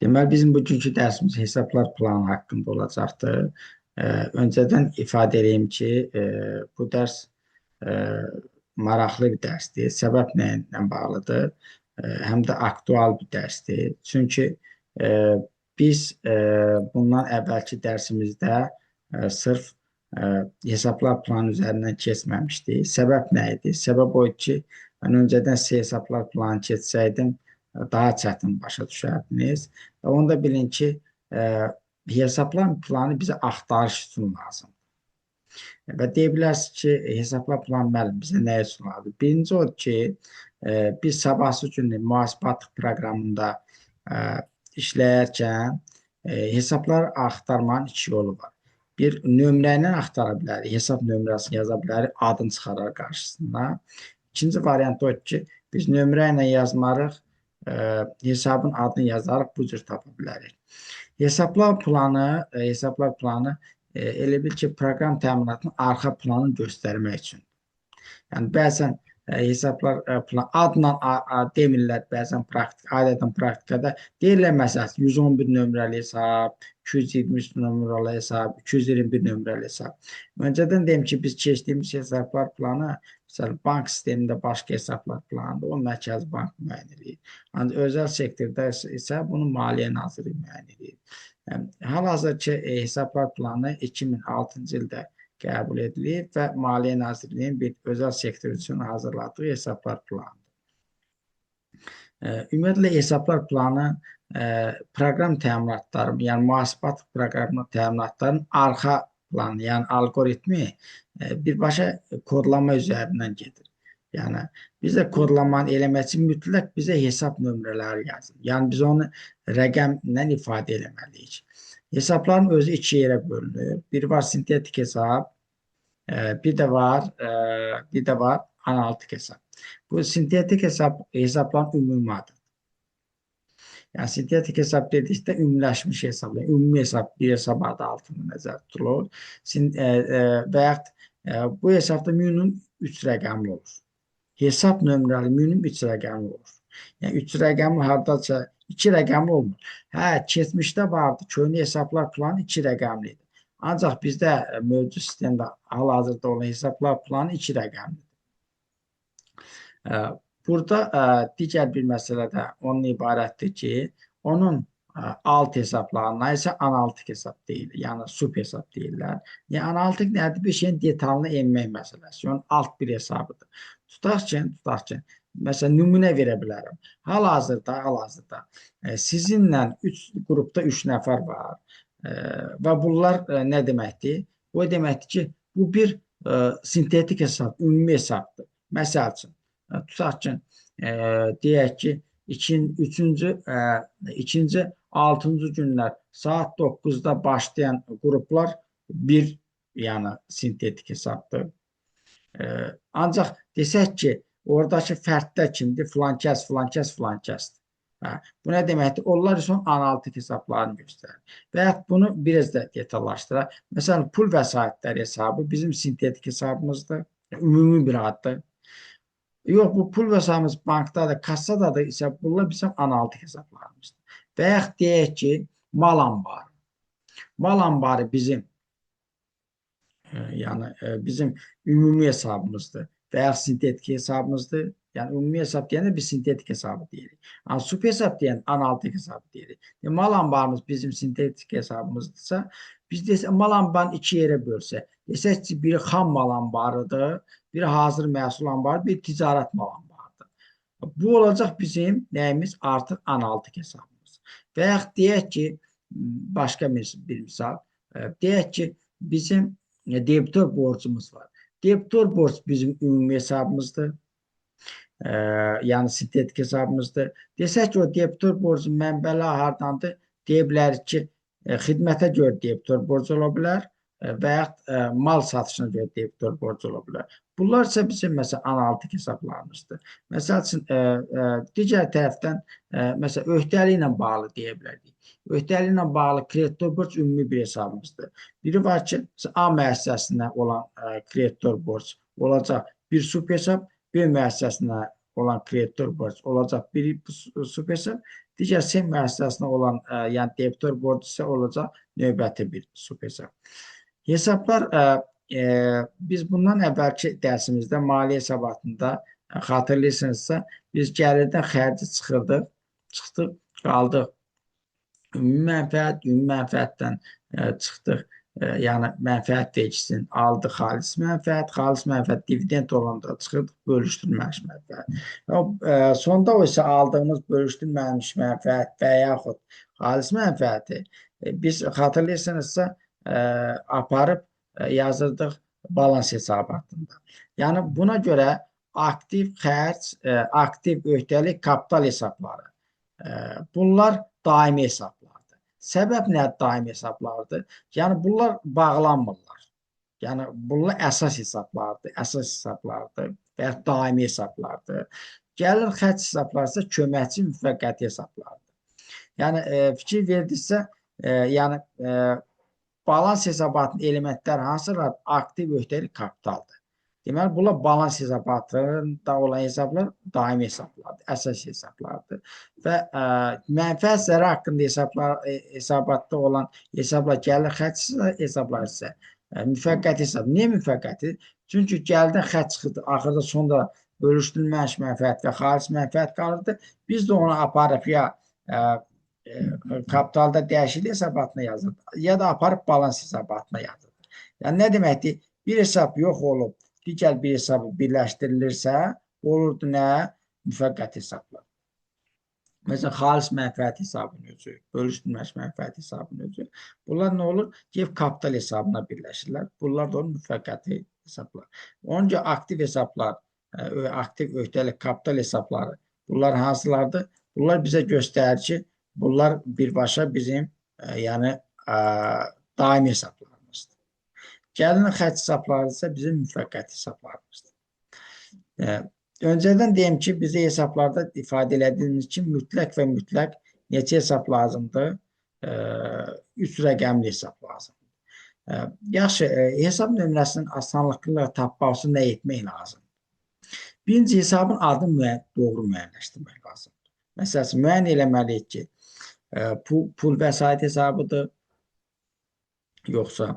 Deməli, bizim bugünkü dərsimiz hesablar planı haqqında olacaqdır. Öncədən ifadə edeyim ki, bu dərs e, maraqlı bir dərsdir. Səbəb nə ilə bağlıdır? Həm də aktual bir dərsdir. Çünki e, biz bundan əvvəlki dərsimizdə sırf hesablar planı üzərindən keçməmişdik. Səbəb nə idi? Səbəb o idi ki, mən öncədən sizə hesablar planı keçsəydim, daha çətin başa düşərdiniz. Və onu da bilin ki, e, hesablar planı bizə axtarış üçün lazımdır. Və deyə bilərsiniz ki, hesablar planı müəllim bizə nə üçün lazımdır? Birinci odur ki, biz sabahsı gün mühasibat proqramında e, işləyərkən hesablar axtarmanın iki yolu var. Bir nömrə ilə axtara bilərik, hesab nömrəsini yaza bilərik, adını çıxarar qarşısına. İkinci variant odur ki, biz nömrə ilə yazmarıq, hesabın adını yazarıq, bu cür tapa bilərik. Hesablar planı elə bil ki, proqram təminatının arxa planını göstərmək üçün. Yəni bəzən hesablar plan adla demirlər, bəzən praktik, adətən praktikada deyirlər məsələn 111 nömrəli hesab, 223 nömrəli hesab, 221 nömrəli hesab. Öncədən deyim ki, biz keçdiyimiz hesablar planı, məsələn, bank sistemində başqa hesablar planıdır, o Mərkəzi Bank müəyyən edir. Ancaq özəl sektorda isə bunu Maliyyə Nazirliyi müəyyən edir. Yəni, hal-hazırki hesablar planı 2006-cı ildə qəbul edilib və Maliyyə Nazirliyinin bir özəl sektor üçün hazırladığı hesablar planıdır. Ümumiyyətlə hesablar planı proqram təminatları, yəni mühasibat proqramı təminatlarının arxa planı, yəni alqoritmi birbaşa kodlama üzərindən gedir. Yəni bizə kodlamanı eləmək üçün mütləq bizə hesab nömrələri lazım. Yəni biz onu rəqəmlə ifadə eləməliyik. Hesabların özü iki yerə bölünür. Biri var sintetik hesab, bir də var, bir də var analitik hesab. Bu sintetik hesab hesabların ümumi adıdır. Yəni sintetik hesab dedikdə ümumiləşmiş hesab, yəni ümumi hesab bir hesab adı altında nəzərdə tutulur. Və yaxud bu hesabda minimum 3 rəqəmli olur. Hesab nömrəli minimum 3 rəqəmli olur. Yəni 3 rəqəmli hardasa 2 rəqəmli olmur. Hə, keçmişdə vardı. Köhnə hesablar planı 2 rəqəmli idi. Ancaq bizdə mövcud sistemdə hal-hazırda olan hesablar planı 2 rəqəmlidir. Burada digər bir məsələ də onun ibarətdir ki, onun alt hesablarına isə analitik hesab deyilir. Yəni sub hesab deyirlər. Yəni analitik nədir? Bir şeyin detalını enmək məsələsi. Onun alt bir hesabıdır. Tutaq ki, məsələn nümunə verə bilərəm. Hal-hazırda sizinlə 3 qrupda 3 nəfər var. Və bunlar nə deməkdir? Bu deməkdir ki, bu bir sintetik hesab, ümumi hesabdır. Məsəl üçün, tutaq ki, deyək ki, üçüncü, ikinci, altıncı günlər saat 9-da başlayan qruplar bir, yəni sintetik hesabdır. Ancaq desək ki, oradakı fərdlər kimdir? Filan kəs, filan kəs, filan kəsdir. Hə, bu nə deməkdir? Onlar isə analitik hesablarını göstərir. Və yaxud bunu biraz da detallaşdıraq. Məsələn, pul vəsaitləri hesabı bizim sintetik hesabımızdır. Ümumi bir addır. Yox, bu pul vəsaitimiz bankdadır, kassadadır isə bunlar bizim analitik hesablarımızdır. Və yaxud deyək ki, mal anbarı. Mal anbarı bizim yəni bizim ümumi hesabımızdır və yaxud sintetik hesabımızdır. Yəni ümumi hesab deyəndə biz sintetik hesabı deyirik. Yəni sub hesab deyən analitik hesabı deyirik. Yəni, mal anbarımız bizim sintetik hesabımızdırsa, biz desək mal anbarını iki yerə bölsək, desək ki, biri xam mal anbarıdır, biri hazır məhsul anbarı, bir ticarət mal anbarıdır. Bu olacaq bizim nəyimiz? Artıq analitik hesabımız. Və yaxud deyək ki, başqa bir misal, deyək ki, bizim debitor borcumuz var. Debitor borc bizim ümumi hesabımızdır. Yəni sintetik hesabımızdır. Desək ki, o debitor borcun mənbələri hardandır? Deyə bilərik ki, xidmətə görə debitor borcu ola bilər və yaxud mal satışına görə debitor borcu ola bilər. Bunlar isə bizim məsələn analitik hesablarımızdır. Məsəl üçün digər tərəfdən məsələn öhdəliklə bağlı deyə bilərik. Öhdəliklə bağlı kreditor borc ümumi bir hesabımızdır. Biri var ki, A müəssisəsinə olan kreditor borc olacaq bir sub hesab, B müəssisəsinə olan kreditor borc olacaq bir subhesab, digər C müəssisəsinə olan, yəni debitor borc isə olacaq növbəti bir subhesab. Hesablar biz bundan əvvəlki dərsimizdə maliyyə hesabatında xatırlayırsınızsa biz gəlirdən xərci çıxırdıq, çıxdıq, qaldıq. Ümumi mənfəət, ümumi mənfəətdən çıxdıq. Yəni mənfəət vergisini aldıq, xalis mənfəət, xalis mənfəət dividend olanda çıxırdıq, bölüşdürülməmiş mənfəət. O, sonda o isə aldığımız bölüşdürülməmiş mənfəət və yaxud xalis mənfəəti biz xatırlayırsınızsa aparıb yazırdıq balans hesabatında. Yəni buna görə aktiv xərc, aktiv öhdəlik, kapital hesabları. Bunlar daimi hesablardır. Səbəb nə daimi hesablardır? Yəni bunlar bağlanmırlar. Yəni bunlar əsas hesablardır, əsas hesablardır və ya daimi hesablardır. Gəlir xərc hesabları isə köməkçi müvəqqəti hesablardır. Yəni fikir verdinizsə, yəni balans hesabatının elementləri hansılar? Aktiv, öhdəlik, kapitaldır. Deməli, bunlar balans hesabatında olan hesablar daimi hesablardır, əsas hesablardır. Və mənfəət zərər haqqında hesablar, hesabatda olan hesablar gəlir xərc hesablar isə müvəqqəti hesab. Niyə müvəqqəti? Çünki gəlirdən xərc çıxırdı, axırda sonda bölüşdürülməmiş mənfəət və xalis mənfəət qalırdı. Biz də onu aparıb ya kapitalda dəyişiklik hesabatına yazırdıq, ya da aparıb balans hesabatına yazırdıq. Yəni nə deməkdir? Bir hesab yox olub, digər bir hesabı birləşdirilirsə, olurdu nə? Müvəqqəti hesablar. Məsələn, xalis mənfəət hesabının özü, bölüşdürülməmiş mənfəət hesabının özü. Bunlar nə olur? Gedib kapital hesabına birləşirlər. Bunlar da olur müvəqqəti hesablar. Ona görə aktiv hesablar, aktiv öhdəlik kapital hesabları, bunlar hansılardır? Bunlar bizə göstərir ki, bunlar birbaşa bizim yəni daimi hesablarımızdır. Gəlir xərc hesabları isə bizim müvəqqəti hesablarımızdır. Öncədən deyim ki, bizə hesablarda ifadə elədiyimiz kimi mütləq və mütləq neçə hesab lazımdır? 3 rəqəmli hesab lazımdır. Yaxşı, hesab nömrəsinin asanlıqla tapmaq üçün nə etmək lazımdır? Birinci, hesabın adını doğru müəyyənləşdirmək lazımdır. Məsələn, müəyyən eləməliyik ki, pul vəsait hesabıdır, yoxsa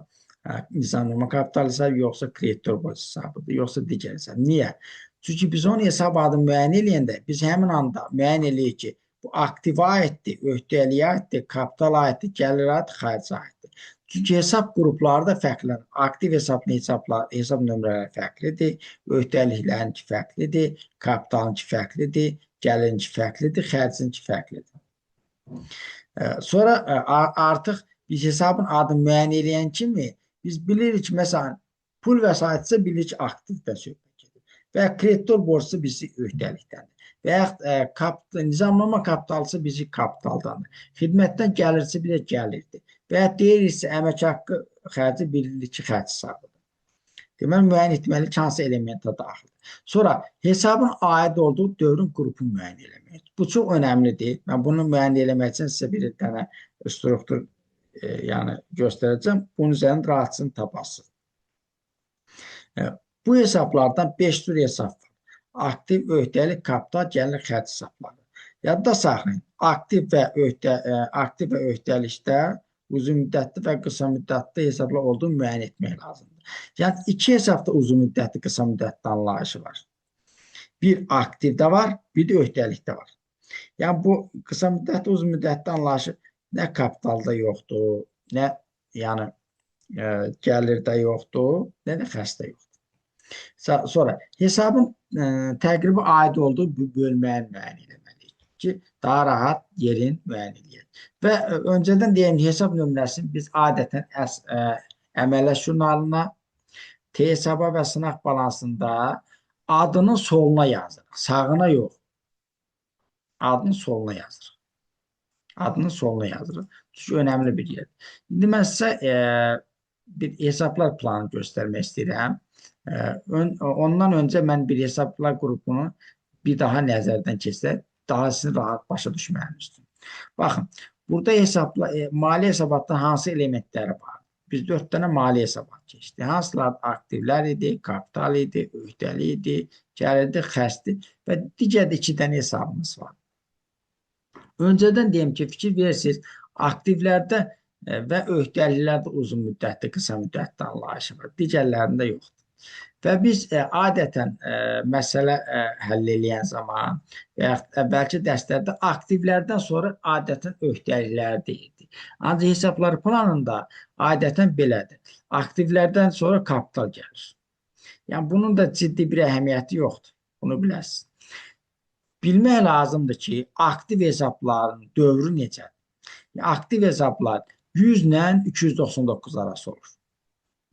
nizamnamə kapital hesabı, yoxsa kreditor borc hesabıdır, yoxsa digər hesab. Niyə? Çünki biz onun hesab adını müəyyən eləyəndə biz həmin anda müəyyən eləyik ki, bu aktivə aiddir, öhdəliyə aiddir, kapitala aiddir, gəlirə aiddir, xərcə aiddir. Çünki hesab qrupları da fərqlənir. Aktiv hesablı hesablar, hesab nömrələri fərqlidir, öhdəliklərinki fərqlidir, kapitalınki fərqlidir, gəlirinki fərqlidir, xərcinki fərqlidir. Sonra artıq biz hesabın adını müəyyən eləyən kimi biz bilirik ki, məsələn, pul vəsaitsə bilirik ki, aktivdən söhbət gedir. Və ya kreditor borcu bizi öhdəlikdəndir. Və yaxud nizamlama kapitalısa bizi kapitaldandır. Xidmətdən gəlirsə bir də gəlirdir. Və ya deyiriksə əmək haqqı xərci bilirik ki, xərc hesabıdır. Deməli, müəyyən etməli ki, hansı elementə daxildir. Sonra hesabın aid olduğu dövrün qrupunu müəyyən eləmək. Bu çox önəmlidir. Mən bunu müəyyən eləmək üçün sizə bir dənə struktur yəni göstərəcəm. Bunun üzərində rahatsın tapasınız. Bu hesablardan 5 tür hesab var. Aktiv, öhdəlik, kapital, gəlir, xərc hesabları. Yadda saxlayın. Aktiv və aktiv və öhdəlikdə uzun müddətli və qısa müddətli hesablar olduğunu müəyyən etmək lazımdır. Yəni iki hesabda uzun müddətli, qısa müddətli anlayışı var. Bir aktivdə var, bir də öhdəlikdə var. Yəni bu qısa müddətli, uzun müddətli anlayışı nə kapitalda yoxdur, nə yəni gəlirdə yoxdur, nə də xərcdə yoxdur. Sonra hesabın təqribi aid olduğu bölməyi müəyyən eləməliyik ki, daha rahat yerin müəyyən eləyək. Və öncədən deyim, hesab nömrəsini biz adətən əməliyyat jurnalına, T hesaba və sınaq balansında adının soluna yazırıq, sağına yox. Adının soluna yazırıq. Adının soluna yazırıq. Çünki önəmli bir yerdir. İndi mən sizə bir hesablar planı göstərmək istəyirəm. Ondan öncə mən bir hesablar qrupunu bir daha nəzərdən keçsək, daha sizin rahat başa düşməyiniz üçün. Baxın, burada maliyyə hesabatda hansı elementləri var? Biz 4 dənə maliyyə hesabatı keçdik. Hansılar aktivlər idi, kapital idi, öhdəlik idi, gəlirdi, xərcdir və digər də 2 dənə hesabımız var. Öncədən deyim ki, fikir verirsiniz, aktivlərdə və öhdəliklərdə uzun müddətli, qısa müddətli anlayışı var. Digərlərində yoxdur. Və biz adətən məsələ həll eləyən zaman və yaxud əvvəlki dərslərdə aktivlərdən sonra adətən öhdəliklər deyildi. Ancaq hesablar planında adətən belədir. Aktivlərdən sonra kapital gəlir. Yəni bunun da ciddi bir əhəmiyyəti yoxdur. Bunu biləsiniz. Bilmək lazımdır ki, aktiv hesabların dövrü necədir? Yəni, aktiv hesablar 100 ilə 299 arası olur.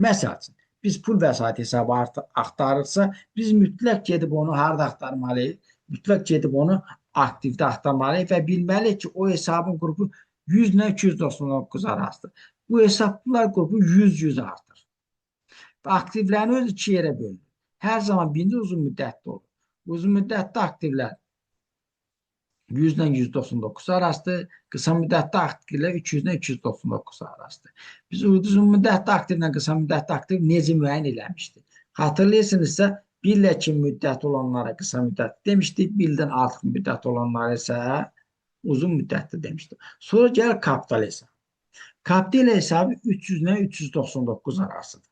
Məsəl üçün, biz pul vəsait hesabı axtarırsa, biz mütləq gedib onu harada axtarmalıyıq? Mütləq gedib onu aktivdə axtarmalıyıq və bilməliyik ki, o hesabın qrupu 100 ilə 299 arasıdır. Bu hesablar qrupu 100-100 artır. Və aktivlərin özü iki yerə bölünür. Hər zaman birinci uzun müddətli olur. Uzun müddətli aktivlər 100 ilə 199 arasıdır. Qısa müddətli aktivlər 300 ilə 299 arasıdır. Biz uzun müddətli aktivlə qısa müddətli aktiv necə müəyyən eləmişdik? Xatırlayırsınızsa 1 ilə 2 müddət olanlara qısa müddət demişdik, 1-dən artıq müddət olanlara isə uzun müddətli demişdik. Sonra gəlir kapital hesabı. Kapital hesabı 300 ilə 399 arasıdır.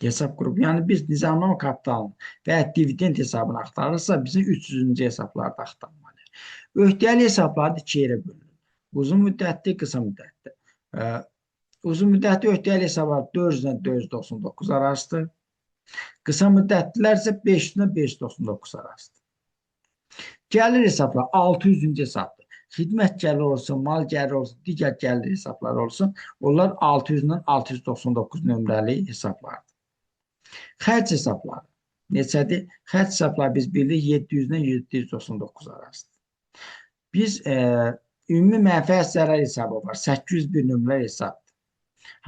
Hesab qrupu. Yəni biz nizamnamə kapitalını və ya dividend hesabını axtarırsa, bizim 300-cü hesablarda axtarmalıyıq. Öhdəlik hesabları iki yerə bölünür. Uzun müddətli, qısa müddətli. Uzun müddətli öhdəlik hesabları 400 ilə 499 arasıdır. Qısa müddətlilər isə 500 ilə 599 arasıdır. Gəlir hesabları 600-cü hesabdır. Xidmət gəliri olsun, mal gəliri olsun, digər gəlir hesabları olsun, onlar 600 ilə 699 nömrəli hesablardır. Xərc hesabları neçədir? Xərc hesabları biz bilirik 700 ilə 799 arasıdır. Biz ümumi mənfəət zərər hesabı var. 801 nömrə hesabdır.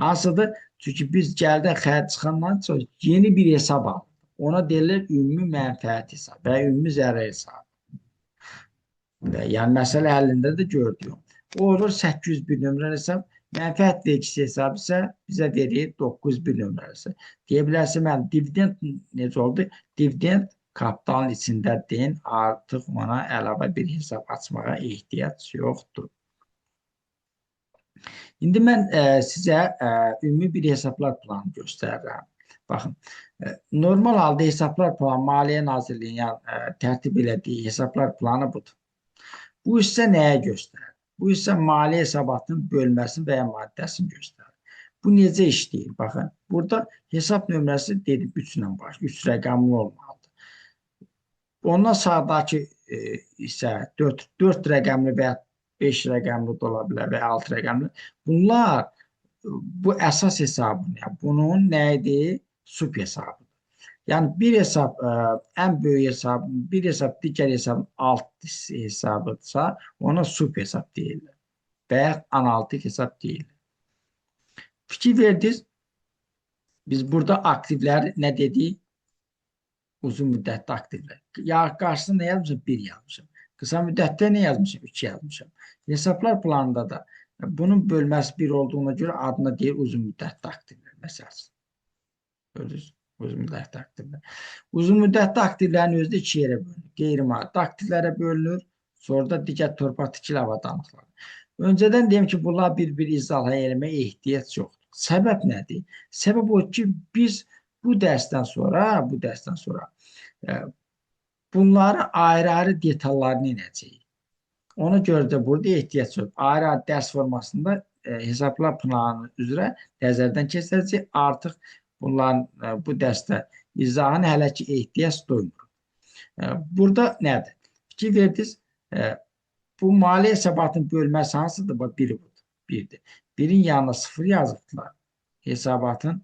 Hansıdır? Çünki biz gəldən xərc çıxandan sonra yeni bir hesab alırıq. Ona deyilir ümumi mənfəət hesabı və ümumi zərər hesabı. Yəni məsələ həllində də gördük. O olur 801 nömrə hesab. Mənfəət vergisi hesabı isə bizə verir 901 nömrəsi. Deyə bilərsən, mən dividend necə oldu? Dividend kapitalın içində deyin, artıq ona əlavə bir hesab açmağa ehtiyac yoxdur. İndi mən sizə ümumi bir hesablar planı göstərirəm. Baxın, normal halda hesablar planı Maliyyə Nazirliyinin yəni, tərtib elədiyi hesablar planı budur. Bu hissə nəyə göstərir? Bu hissə maliyyə hesabatının bölməsini və ya maddəsini göstərir. Bu necə işləyir? Baxın, burada hesab nömrəsi dedim 3 ilə başlayır. 3 rəqəmli olmalıdır. Ondan sağdakı isə 4 rəqəmli və ya 5 rəqəmli də ola bilər və ya 6 rəqəmli. Bunlar bu əsas hesabın, yəni bunun nə idi? Sub hesabıdır. Yəni bir hesab ən böyük hesab, bir hesab digər hesabın alt hesabıdırsa, ona sub hesab deyirlər və ya analitik hesab deyirlər. Fikir verdiniz, biz burada aktivləri nə dedik? Uzun müddətli aktivlər. Ya qarşısına nə yazmışam? 1 yazmışam. Qısa müddətdə nə yazmışam? 2 yazmışam. Hesablar planında da bunun bölməsi 1 olduğuna görə adına deyir uzun müddətli aktivlər məsələn. Gördünüz? Uzun müddətli aktivlər. Uzun müddətli aktivlərin özü də iki yerə bölünür. Qeyri-maddi aktivlərə bölünür, sonra da digər torpaq tikili avadanlıqlar. Öncədən deyim ki, bunlar bir-bir izah eləməyə ehtiyac yoxdur. Səbəb nədir? Səbəb o ki, biz bu dərsdən sonra bunları ayrı-ayrı detallarını inəcəyik. Ona görə də burada ehtiyac yoxdur. Ayrı-ayrı dərs formasında hesablar planı üzrə nəzərdən keçirəcəyik. Artıq bunların bu dərsdə izahını hələ ki ehtiyac duymuruq. Burada nədir? Fikir verdiniz, bu maliyyə hesabatının bölməsi hansıdır? Bax, biri budur. Birdir. Birin yanına 0 yazıbdılar. Hesabatın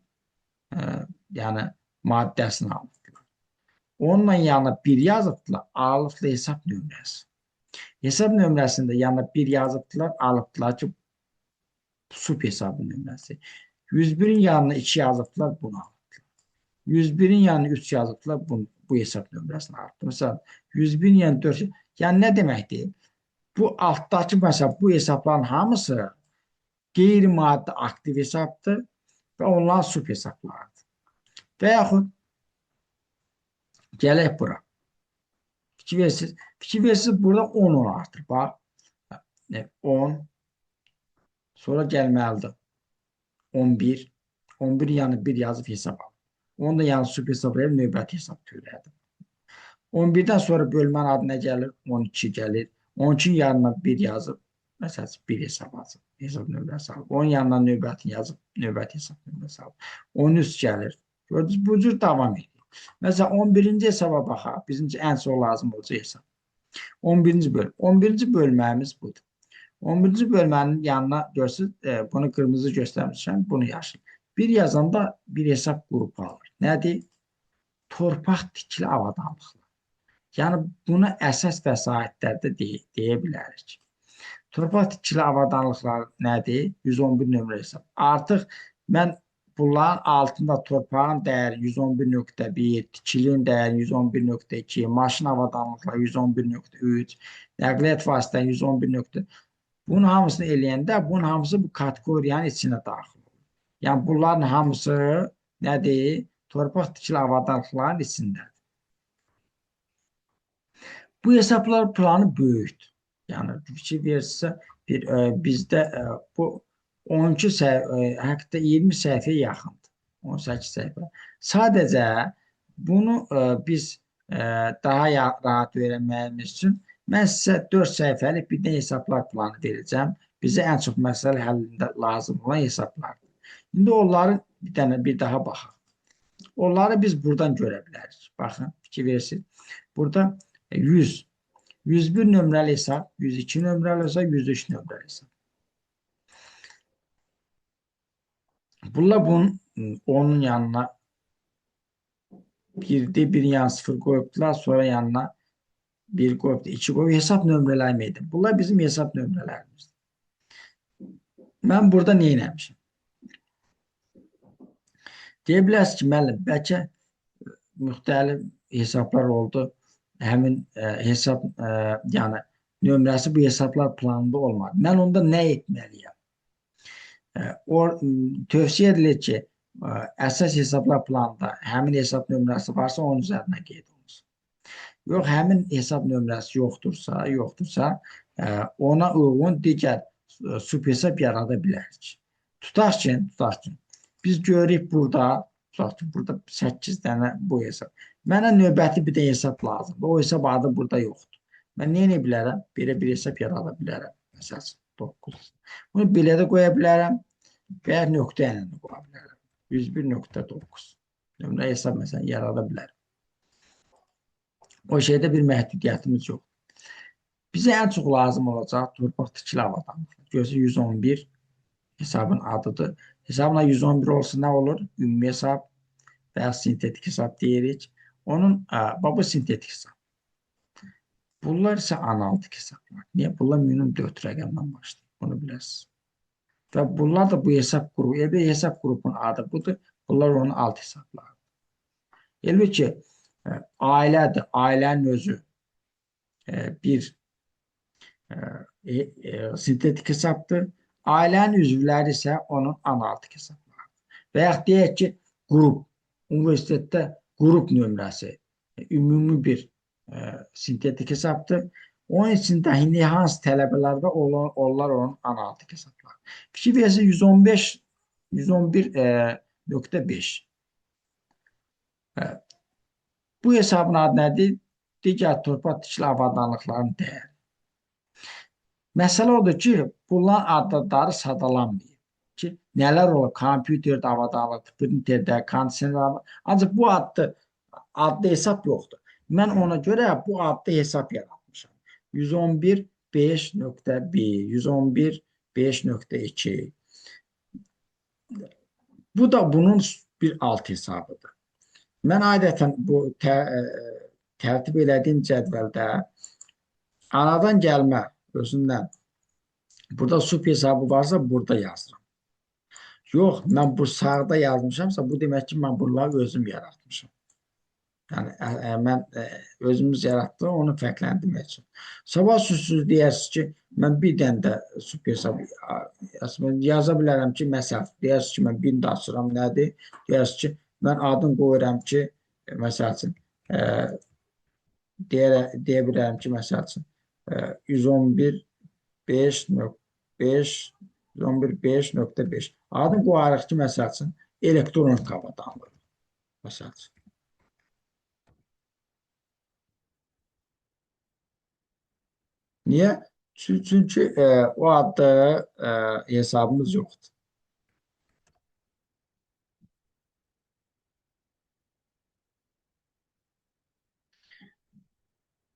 yəni maddəsini alıbdılar. Onunla yanına 1 yazıbdılar. Alıbdılar hesab nömrəsi. Hesab nömrəsində yanına 1 yazıbdılar, alıbdılar ki, sub hesabı nömrəsi. 101-in yanına 2 yazıbdılar, bunu alıbdılar. 101-in yanına 3 yazıbdılar, bunu, bu hesab nömrəsini alıbdılar. Məsələn, 101-in yanına 4, yəni nə deməkdir? Bu altdakı məsələn, bu hesabların hamısı Qeyri-maddi aktiv hesabdır və onlar sub hesablardır. Və yaxud gələk bura. Fikir verirsiniz. Fikir verirsiniz, burada 10 olardır. Bax, 10, sonra gəlməlidir 11, 11 yanı 1 yazıb hesab alır. Onu da yəni sub hesablayıb növbəti hesab törədir. 11-dən sonra bölmənin adı nə gəlir? 12 gəlir. 12-nin yanına 1 yazıb, məsələn, 1 hesab açıb, hesab nömrəsi alıb. Onun yanına növbətini yazıb, növbəti hesab nömrəsi alıb. 13 gəlir. Gördünüz, bu cür davam edir. Məsələn, 11-ci hesaba baxaq. Bizim üçün ən çox lazım olacaq hesab. 11-ci bölüm. 11-ci bölməmiz budur. 11-ci bölmənin yanına görsünüz, bunu qırmızı göstərmişəm, bunu yaşıl. Bir yazanda bir hesab qrupu alır. Nədir? Torpaq tikili avadanlıqlar. Yəni, buna əsas vəsaitlərdə deyə bilərik. Torpaq tikili avadanlıqlar nədir? 111 nömrə hesab. Artıq mən bunların altında torpağın dəyəri 111.1, tikilinin dəyəri 111.2, maşın avadanlıqları 111.3, nəqliyyat vasitələri 111. Bunun hamısını eləyəndə, bunun hamısı bu kateqoriyanın içinə daxil olur. Yəni, bunların hamısı nədir? Torpaq tikili avadanlıqların içindədir. Bu hesablar planı böyükdür. Yəni, fikir verirsə, bizdə bu 12 səhifə, hətta 20 səhifəyə yaxındır. 18 səhifə. Sadəcə bunu biz daha rahat öyrənməyimiz üçün mən sizə 4 səhifəlik bir də hesablar planı verəcəm. Bizə ən çox məsələ həllində lazım olan hesablardır. İndi onların bir dənə bir daha baxaq. Onları biz buradan görə bilərik. Baxın, fikir verirsiniz. Burada 100, 101 nömrəli hesab, 102 nömrəli hesab, 103 nömrəli hesab. Bunlar bunun onun yanına birdi, bir yan 0 qoyubdular, sonra yanına 1 qoyubdu, 2 qoyub. Hesab nömrələri idi. Bunlar bizim hesab nömrələrimizdir. Mən burada nə eləmişim? Deyə bilərsiniz ki, müəllim, bəlkə müxtəlif hesablar oldu. Həmin hesab, yəni nömrəsi bu hesablar planında olmadı. Mən onda nə etməliyəm? Tövsiyə edilir ki, əsas hesablar planında həmin hesab nömrəsi varsa onun üzərinə qeyd olunsun. Yox, həmin hesab nömrəsi yoxdursa, ona uyğun digər subhesab yarada bilərik. Tutaq ki, biz görürük burada, tutaq ki, burada 8 dənə bu hesab. Mənə növbəti bir də hesab lazımdır. O hesab adı burada yoxdur. Mən nə edə bilərəm? Belə bir hesab yarada bilərəm. Məsələn, 9. Bunu belə də qoya bilərəm və ya nöqtə ilə də qoya bilərəm. 101.9. Nömrə hesab məsələn yarada bilərəm. O şeydə bir məhdudiyyətimiz yoxdur. Bizə ən çox lazım olacaq torpaq tikili avadanlıqlar. Görürsünüz 111 hesabın adıdır. Hesabına 111 olsa nə olur? Ümumi hesab və ya sintetik hesab deyirik. Onun, bu sintetik hesab. Bunlar isə analitik hesablar. Niyə? Bunlar minimum 4 rəqəmdən başlayır. Bunu biləsiniz. Və bunlar da bu hesab qrupu, elə hesab qrupunun adı budur. Bunlar onun alt hesablarıdır. Elə ki, ailədir. Ailənin özü bir sintetik hesabdır. Ailənin üzvləri isə onun analitik hesablarıdır. Və yaxud deyək ki, qrup, universitetdə qrup nömrəsi ümumi bir sintetik hesabdır. Onun içində indi hansı tələbələr var, onlar onun analitik hesabları. Fikir verirsiniz 115, 111.5. Bu hesabın adı nədir? Digər torpaq tikili avadanlıqların dəyəri. Məsələ odur ki, bunların adları sadalanmayıb. Ki, nələr olur? Kompüterdə avadanlıq, printerdə, kondisioner. Ancaq bu adlı hesab yoxdur. Mən ona görə bu adlı hesab yaratmışam. 111 5.1, 111 5.2. Bu da bunun bir alt hesabıdır. Mən adətən bu tərtib elədiyim cədvəldə anadan gəlmə özündən burada sub hesabı varsa burada yazıram. Yox, mən bu sağda yazmışamsa bu demək ki, mən bunları özüm yaratmışam. Yəni mən özümüz yaratdıq, onu fərqləndirmək üçün. Sabah siz deyərsiniz ki, mən bir dənə də sub hesab yaza bilərəm ki, məsəl, deyərsiniz ki, mən 1000 də açıram, nədir? Deyərsiniz ki, mən adını qoyuram ki, məsəl üçün, deyə bilərəm ki, məsəl üçün, 111 5.5 111 5.5 adını qoyarıq ki, məsəl üçün, elektronik avadanlıq. Məsəl üçün. Niyə? Çünki o adda hesabımız yoxdur.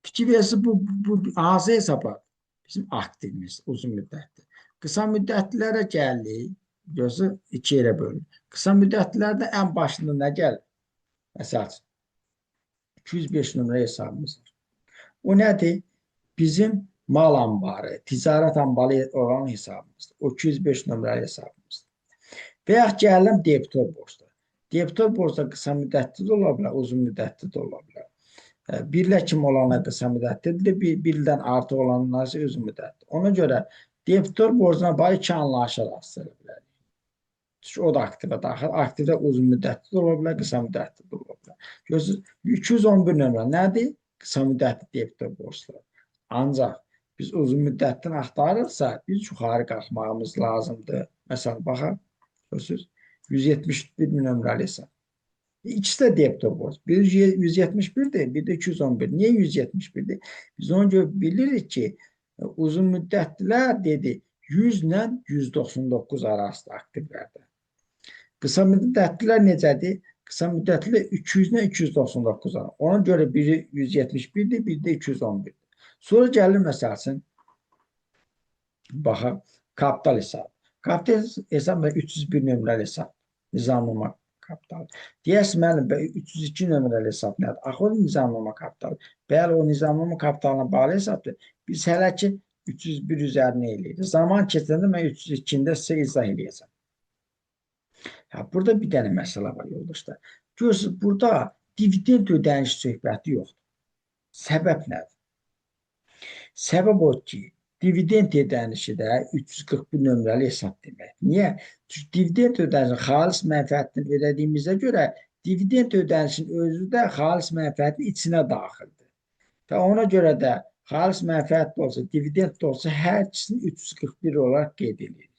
Fikir verirsiniz, bu hansı hesablar? Bizim aktivimiz uzun müddətli. Qısa müddətlilərə gəldik, görürsünüz, iki yerə bölünür. Qısa müddətlilərdə ən başında nə gəlir? Məsəl üçün, 205 nömrə hesabımız var. O nədir? Bizim mal anbarı, ticarət anbarı olan hesabımızdır. O 205 nömrəli hesabımızdır. Və yaxud gəlirəm debitor borcda. Debitor borcda qısa müddətli də ola bilər, uzun müddətli də ola bilər. Birlə kim olanlar qısa müddətlidir, birdən artıq olanlar isə uzun müddətli. Ona görə debitor borcuna bağlı iki anlayışa rast gələ bilərik. Çünki o da aktivə daxil. Aktivdə uzun müddətli də ola bilər, qısa müddətli də ola bilər. Görürsünüz, 211 nömrə nədir? Qısa müddətli debitor borcları. Ancaq biz uzun müddətdən axtarırsa, biz yuxarı qalxmağımız lazımdır. Məsələn, baxaq, görürsünüz, 171 nömrəli hesab. İkisi də debitor borc. Biri 171-dir, biri də 211. Niyə 171-dir? Biz ona görə bilirik ki, uzun müddətlilər dedi 100 ilə 199 arası aktivlərdə. Qısa müddətlilər necədir? Qısa müddətli 200 ilə 299 arası. Ona görə biri 171-dir, biri də 211-dir. Sonra gəlir məsəl üçün, baxaq, kapital hesabı. Kapital hesabı 301 nömrəli hesab, nizamlama kapitalı. Deyərsiniz, müəllim, 302 nömrəli hesab nədir? Axı, o nizamlama kapitalı. Bəli, o nizamlama kapitalına bağlı hesabdır. Biz hələ ki 301 üzərinə eləyirik. Zaman keçəndə mən 302-də sizə izah eləyəcəm. Ha, burada bir dənə məsələ var yoldaşlar. Görürsünüz, burada dividend ödəniş söhbəti yoxdur. Səbəb nədir? Səbəb odur ki, dividend ödənişi də 341 nömrəli hesab demək. Niyə? Çünki dividend ödənişi xalis mənfəətini ödədiyimizə görə dividend ödənişinin özü də xalis mənfəətin içinə daxildir. Və ona görə də xalis mənfəət də olsa, dividend də olsa hər ikisini 341 olaraq qeyd edirik.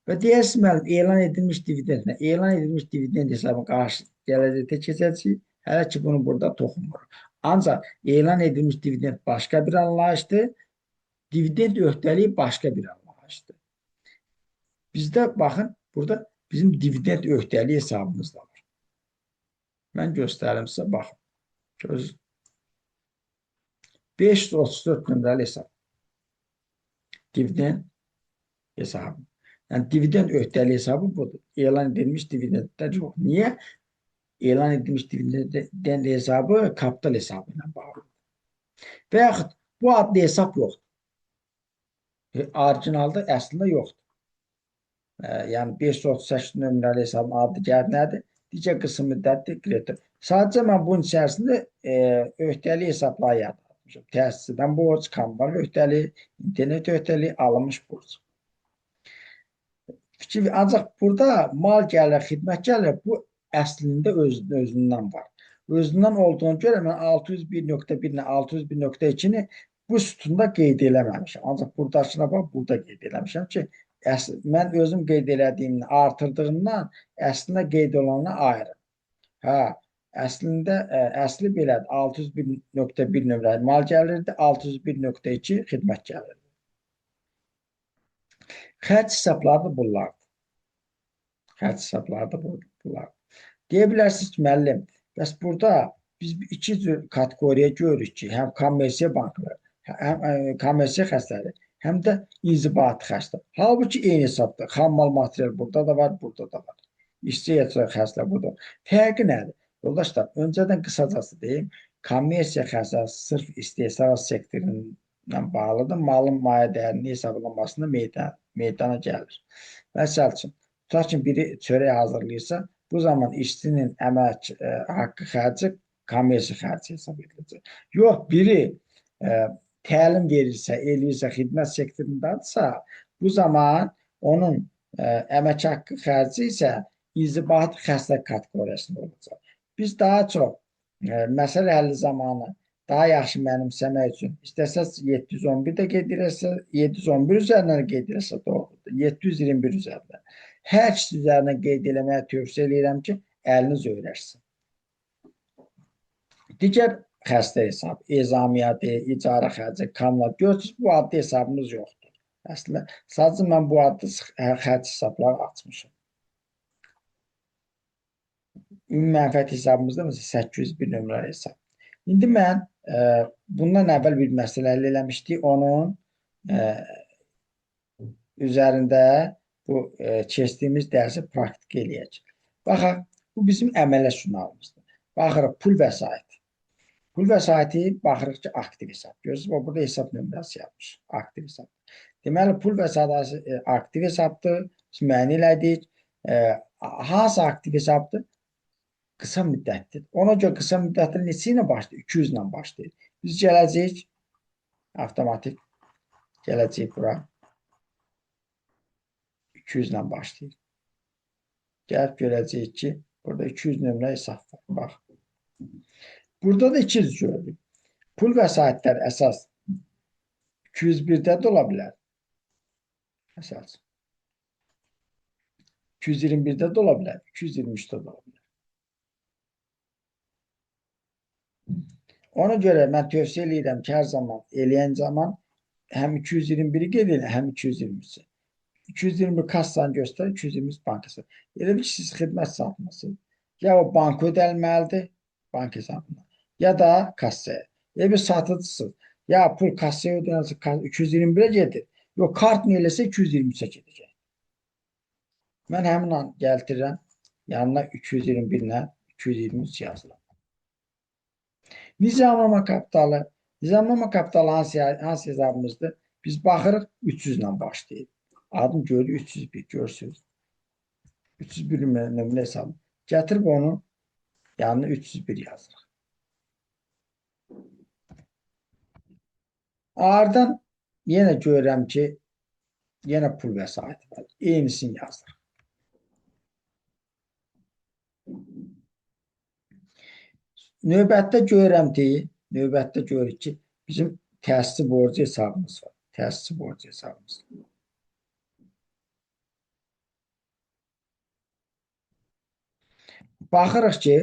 Və deyərsiniz, müəllim, elan edilmiş dividend nə? Elan edilmiş dividend hesabına qarşı gələcəkdə keçəcəyik. Hələ ki, bunu burada toxunmuruq. Ancaq elan edilmiş dividend başqa bir anlayışdır. Dividend öhdəliyi başqa bir anlayışdır. Bizdə baxın, burada bizim dividend öhdəliyi hesabımız da var. Mən göstərim sizə, baxın. Görürsünüz. 534 nömrəli hesab. Dividend hesabı. Yəni dividend öhdəliyi hesabı budur. Elan edilmiş dividendlər yox. Niyə? Elan edilmiş dividend hesabı kapital hesabı ilə bağlıdır. Və yaxud bu adlı hesab yoxdur. Orijinalda əslində yoxdur. Yəni 538 nömrəli hesabın adı gəlib nədir? Digər qısa müddətli kreditor. Sadəcə mən bunun içərisində öhdəlik hesabları yaratmışam. Təsisçidən borc, kommunal öhdəlik, internet öhdəliyi, alınmış borc. Fikir, ancaq burada mal gəlir, xidmət gəlir, bu əslində özündən var. Özündən olduğuna görə mən 601.1 ilə 601.2-ni bu sütunda qeyd eləməmişəm. Ancaq buradakına bax, burada qeyd eləmişəm ki, mən özüm qeyd elədiyimini artırdığımdan əslində qeyd olanına ayrı. Hə, əslində əsli belədir. 601.1 nömrəli mal gəlirdi, 601.2 xidmət gəlirdi. Xərc hesabları da bunlardır. Xərc hesabları da bunlardır. Deyə bilərsiniz ki, müəllim, bəs burada biz iki cür kateqoriya görürük ki, həm kommersiya bankları, həm kommersiya xərcləri, həm də inzibati xərclər. Halbuki eyni hesabdır. Xam mal material burada da var, burada da var. İşçi xərclər burada. Fərqi nədir? Yoldaşlar, öncədən qısacası deyim, kommersiya xərcləri sırf istehsalat sektorundan bağlıdır. Malın mayə dəyərinin hesablanmasında meydana gəlir. Məsəl üçün, tutaq ki, biri çörək hazırlayırsa, bu zaman işçinin əmək haqqı xərci Kommersiya xərci hesab ediləcək. Yox, biri təlim verirsə, eləyirsə, xidmət sektorundadırsa, bu zaman onun əmək haqqı xərci isə inzibati xərclər kateqoriyasında olacaq. Biz daha çox məsələ həlli zamanı daha yaxşı mənimsəmək üçün istəsəz 711 də qeyd eləsə, 711 üzərindən qeyd eləsə doğrudur. 721 üzərindən. Hər ikisi üzərindən qeyd eləməyə tövsiyə eləyirəm ki, əliniz öyrəşsin. Digər xərclər hesabı, ezamiyyəti, icarə xərci, kommunal. Görürsünüz, bu adlı hesabımız yoxdur. Əslində, sadəcə mən bu adlı xərc hesabları açmışam. Ümumi mənfəət hesabımızda məsələn 801 nömrəli hesab. İndi mən bundan əvvəl bir məsələ həll eləmişdik. Onun üzərində bu keçdiyimiz dərsi praktik eləyəcək. Baxaq, bu bizim əməliyyat jurnalımızdır. Baxırıq, pul vəsaiti. Pul vəsaiti baxırıq ki, aktiv hesab. Görürsünüz, burada hesab nömrəsi yapmış. Aktiv hesab. Deməli, pul vəsaiti aktiv hesabdır. Biz müəyyən elədik. Hansı aktiv hesabdır? Qısa müddətlidir. Ona görə qısa müddətli neçə ilə başlayır? 200 ilə başlayır. Biz gələcəyik avtomatik gələcəyik bura. 200 ilə başlayır. Gəlib görəcəyik ki, burada 200 nömrə hesab var. Bax. Burada da 200 görürük. Pul vəsaitlər əsas 201-də də ola bilər. Əsas. 221-də də ola bilər. 223-də də ola bilər. Ona görə mən tövsiyə eləyirəm ki, hər zaman eləyən zaman həm 221-i qeyd edin, həm 223-ü. 221 kassanı göstərir, 223 bankası. Elə bil ki, siz xidmət satmasınız. Ya o banka ödənilməlidir, bank hesabına, ya da kassaya. Elə bir satıcısınız. Ya pul kassaya ödənilsə 221-ə gedir. Yox, kartla eləsə 223-ə gedəcək. Mən həmin an gəltirirəm, yanına 221 ilə 223 yazıram. Nizamlama kapitalı. Nizamlama kapitalı hansı hesabımızdır? Biz baxırıq 300 ilə başlayır. Adım görür 301 görürsünüz. 301 nömrə hesabı. Gətirib onu yanına 301 yazırıq. Ardından yenə görürəm ki, yenə pul vəsaiti var. Eynisini yazırıq. Növbətdə görürəm ki, növbətdə görürük ki, bizim təsisçi borcu hesabımız var. Təsisçi borcu hesabımız. Baxırıq ki,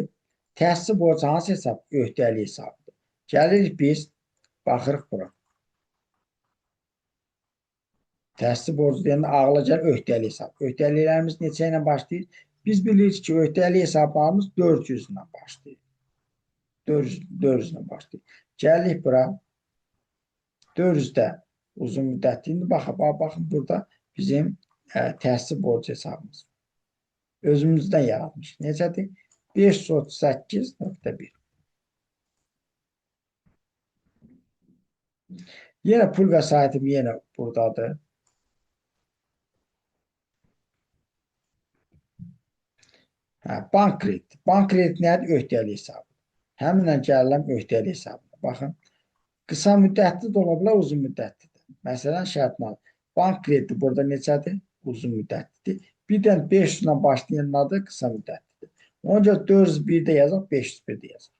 təsisçi borcu hansı hesab? Öhdəlik hesabıdır. Gəlirik biz, baxırıq bura. Təsisçi borcu deyəndə ağla gəlir öhdəlik hesab. Öhdəliklərimiz neçə ilə başlayır? Biz bilirik ki, öhdəlik hesablarımız 400 ilə başlayır. 400 ilə başlayır. Gəlirik bura. 400-də uzun müddətli. İndi baxın, burada bizim təsisçi borcu hesabımız. Özümüzdən yaratmış. Necədir? 538.1. Yenə pul vəsaitim yenə buradadır. Hə, bank krediti. Bank krediti nədir? Öhdəlik hesabı. Həminlə gəlirəm öhdəlik hesabına. Baxın, qısa müddətli də ola bilər, uzun müddətli də. Məsələn, şərtnamə. Bank krediti burada neçədir? Uzun müddətlidir. Bir dənə 500 ilə başlayan adı qısa müddətlidir. Ona görə 401-də yazaq, 501-də yazaq.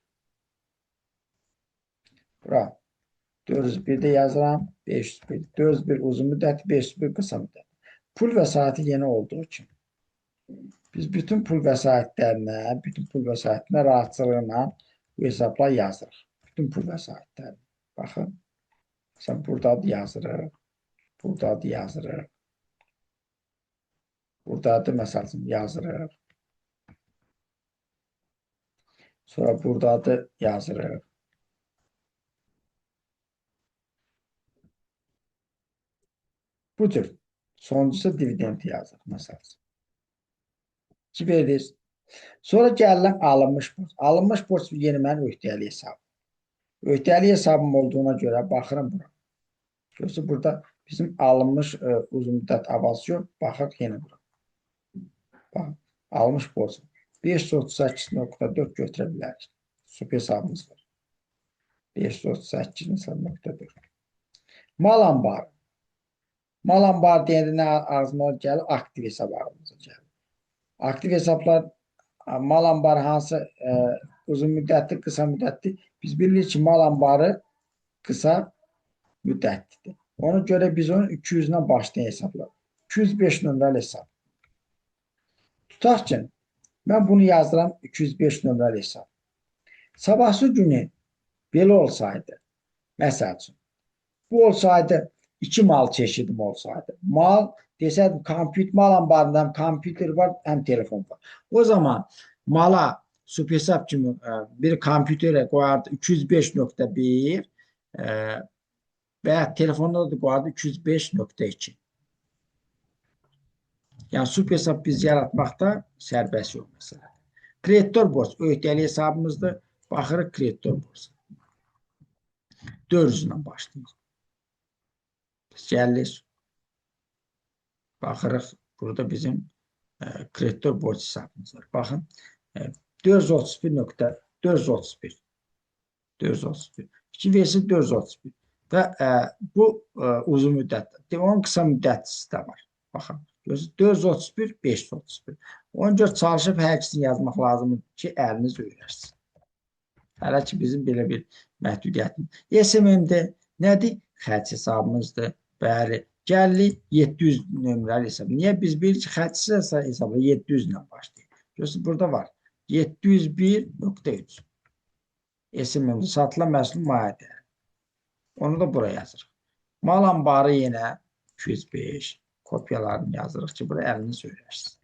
Bura 401-də yazıram, 501. 401 uzun müddətli, 501 qısa müddətli. Pul vəsaiti yenə olduğu kimi. Biz bütün pul vəsaitlərinə, bütün pul vəsaitinə rahatçılıqla bu hesablar yazırıq. Bütün pul vəsaitlərini. Baxın. Məsələn, buradadır yazırıq. Buradadır yazırıq. Buradadır məsəl üçün yazırıq. Sonra buradadır yazırıq. Bu cür. Sonuncusu dividend yazırıq məsəl üçün. Ki verilir. Sonra gəlirəm alınmış borc. Alınmış borc yenə mənim öhdəlik hesabım. Öhdəlik hesabım olduğuna görə baxıram bura. Görürsünüz, burada bizim alınmış uzun müddət avans yox. Baxırıq yenə bura. Bax, alınmış borc. 538.4 götürə bilərik. Sub hesabımız var. 538,4. Mal anbarı. Mal anbarı deyəndə nə ağzıma gəlir? Aktiv hesab ağzımıza gəlir. Aktiv hesablar, mal anbarı hansı uzun müddətli, qısa müddətli? Biz bilirik ki, mal anbarı qısa müddətlidir. Ona görə biz onun 200-dən başlayan hesablar. 205 nömrəli hesab. Tutaq ki, mən bunu yazdıram 205 nömrəli hesab. Sabahsı günü belə olsaydı, məsəl üçün, bu olsaydı, iki mal çeşidim olsaydı. Mal desəydim, kompüter mal anbarında həm kompüter var, həm telefon var. O zaman mala sub hesab kimi bir kompüterə qoyardı 205.1 və ya telefonda da qoyardı 205.2. Yəni sub hesab biz yaratmaqda sərbəst yox məsələdir. Kreditor borc öhdəlik hesabımızdır. Baxırıq kreditor borcu. 400 ilə başlayır. Biz gəlirik. Baxırıq, burada bizim kreditor borc hesabımız var. Baxın, 431.431. 431. İki versi 431. Və bu uzun müddətli. Onun qısa müddətlisi də var. Baxın, 431, 531. Ona görə çalışıb hər ikisini yazmaq lazımdır ki, əliniz öyrəşsin. Hələ ki, bizim belə bir məhdudiyyətimiz. SMM-də nədir? Xərc hesabımızdır. Bəli, gəlirik 700 nömrəli hesab. Niyə? Biz bilirik ki, xərcsiz hesabı 700 ilə başlayır. Görürsünüz, burada var. 701.3. SMM-də satılan məhsulun mayə dəyəri. Onu da buraya yazırıq. Mal anbarı yenə 205. Kopyalarını yazırıq ki, bura əliniz öyrəşsin.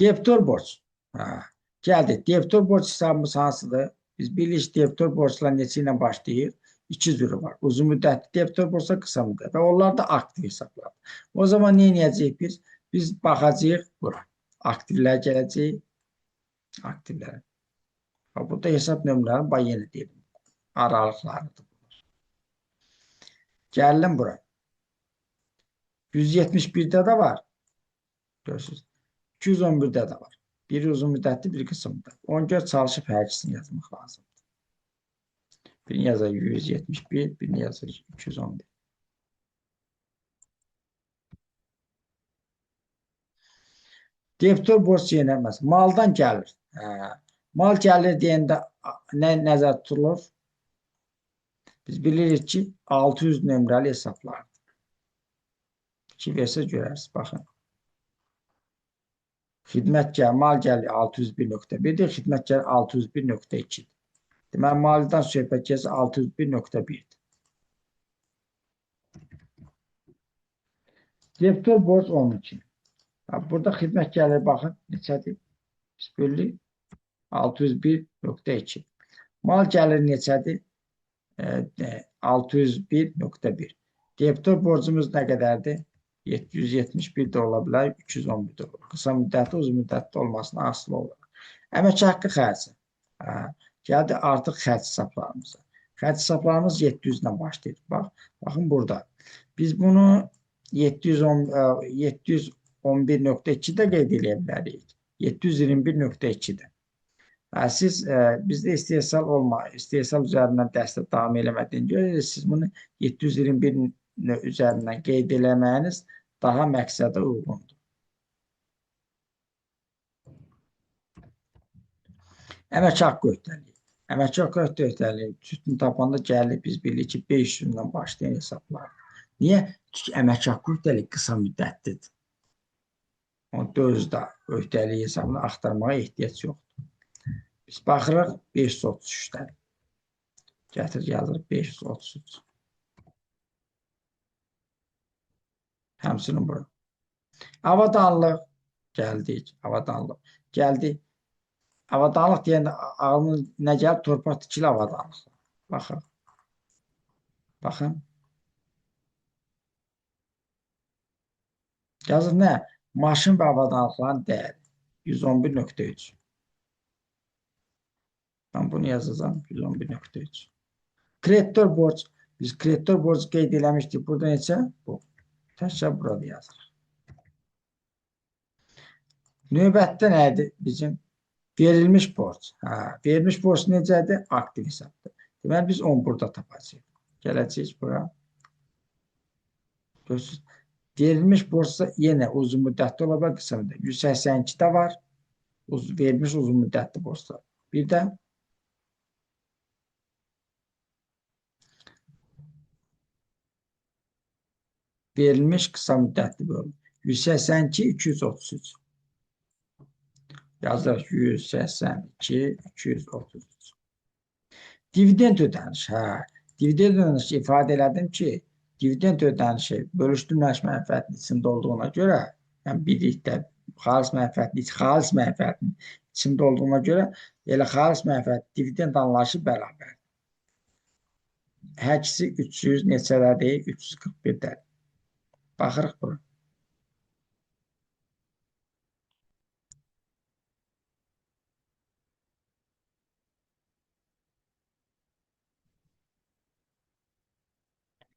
Debitor borc. Ha, gəldi. Debitor borc hesabımız hansıdır? Biz bilirik debitor borclar neçə ilə başlayır? İki cürü var. Uzun müddətli debitor borclar, qısa müddətli. Və onlar da aktiv hesablardır. O zaman nə edəcəyik biz? Biz baxacağıq bura. Aktivlər gələcək. Aktivlərə. Bax, burada hesab nömrələri, bax yenə deyim. Aralıqlarıdır bunlar. Gəldim bura. 171'də də var. Görürsünüz. 211'də də var. Biri uzun müddətli, biri qısa müddətli. Ona görə çalışıb hər ikisini yazmaq lazımdır. Birini yazar 171, birini yazar 211. Debitor borc yenə məsələn, maldan gəlir. Hə, mal gəlir deyəndə nə nəzər tutulur? Biz bilirik ki, 600 nömrəli hesablardır. 2 versə görərsiniz, baxın. Xidmət gəlir, mal gəlir 601.1-dir, xidmət gəlir 601.2-dir. Deməli, maldan söhbət getsə 601.1-dir. Debitor borc 12. Burada xidmət gəlir, baxın, neçədir? Biz bilirik 601.2. Mal gəlir neçədir? 601.1. Debitor borcumuz nə qədərdir? 771 də ola bilər, 311 də ola bilər. Qısa müddətli, uzun müddətli olmasına asılı olaraq. Əmək haqqı xərci. Gəldi artıq xərc hesablarımıza. Xərc hesablarımız 700 ilə başlayır. Bax, baxın burada. Biz bunu 711.2-də qeyd eləyə bilərik. 721.2-də. Siz bizdə istehsal olma, istehsal üzərindən dəstə davam eləmədiyinə görə siz bunu 721 üzərindən qeyd eləməyiniz daha məqsədə uyğundur. Əmək haqqı öhdəliyi. Əmək haqqı öhdəliyi sütun tapanda gəlir, biz bilirik ki, 500-dən başlayan hesablar. Niyə? Çünki əmək haqqı öhdəliyi qısa müddətlidir. Onu 400-də öhdəliyi hesabını axtarmağa ehtiyac yoxdur. Biz baxırıq 533-dən. Gətir, yazırıq 533. Həmçinin bura. Avadanlıq gəldik. Avadanlıq gəldi. Avadanlıq deyəndə ağlına nə gəlir? Torpaq tikili avadanlıq. Baxın. Baxın. Yazır nə? Maşın və avadanlıqların dəyəri 111.3. Mən bunu yazacağam 111.3. Kreditor borc. Biz kreditor borc qeyd eləmişdik. Burada neçə? Bu. Təkcə burada yazırıq. Növbətdə nədir bizim? Verilmiş borc. Hə, verilmiş borc necədir? Aktiv hesabdır. Deməli, biz onu burada tapacağıq. Gələcəyik bura. Görürsünüz. Verilmiş borcsa yenə uzun müddətli ola bilər, qısa müddətli. 182 də var. Verilmiş uzun müddətli borclar. Bir də verilmiş qısa müddətli bölüm. 182, 233. Yazırıq 182, 233. Dividend ödənişi. Hə, dividend ödənişi ifadə elədim ki, dividend ödənişi bölüşdürülməmiş mənfəətin içində olduğuna görə, yəni birlikdə xalis mənfəətin, xalis mənfəətin içində olduğuna görə elə xalis mənfəət dividend anlayışı bərabərdir. Hər ikisi 300 neçələrdir? 341-dədir. Baxırıq bura.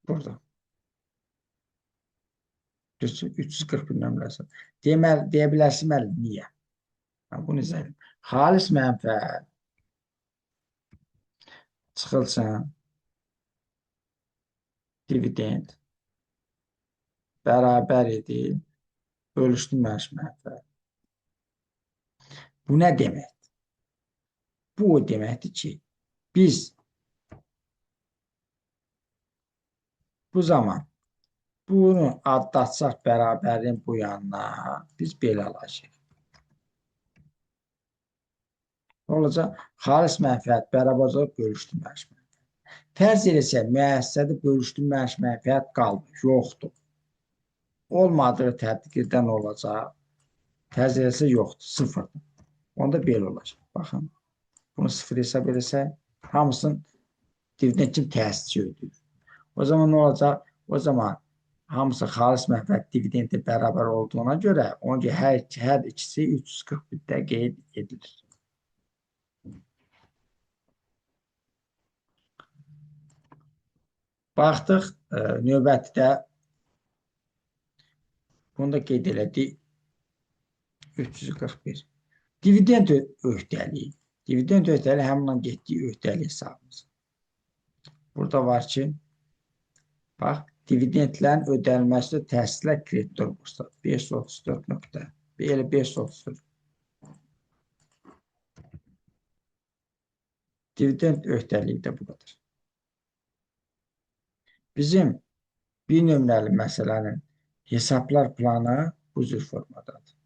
Burada. 341 nömrəsi. Deməli, deyə bilərsiniz, müəllim, niyə? Mən bunu izah edim. Xalis mənfəət çıxılsın dividend bərabər idi bölüşdürülməmiş mənfəət. Bu nə deməkdir? Bu o deməkdir ki, biz bu zaman bunu adlatsaq bərabərin bu yanına, biz belə alacağıq. Nə olacaq? Xalis mənfəət bərabər olacaq bölüşdürülməmiş mənfəət. Fərz eləsək, müəssisədə bölüşdürülməmiş mənfəət qalmır, yoxdur. Olmadığı təqdirdə nə olacaq? Fərz eləsək, yoxdur, sıfırdır. Onda belə olacaq. Baxın, bunu sıfır hesab eləsək, hamısını dividend kimi təsisçi ödəyir. O zaman nə olacaq? O zaman hamısı xalis mənfəət dividendi bərabər olduğuna görə, ona görə hər ikisi 341-də qeyd edilir. Baxdıq, növbətdə bunu da qeyd elədik. 341. Dividend öhdəliyi. Dividend öhdəliyi həmin getdiyi öhdəlik hesabımız. Burada var ki, bax, dividendlərin ödənilməsi təsislər kreditor borclar. 534 nöqtə. Elə 534. Dividend öhdəliyi də bu qədər. Bizim bir nömrəli məsələnin hesablar planı bu cür formadadır.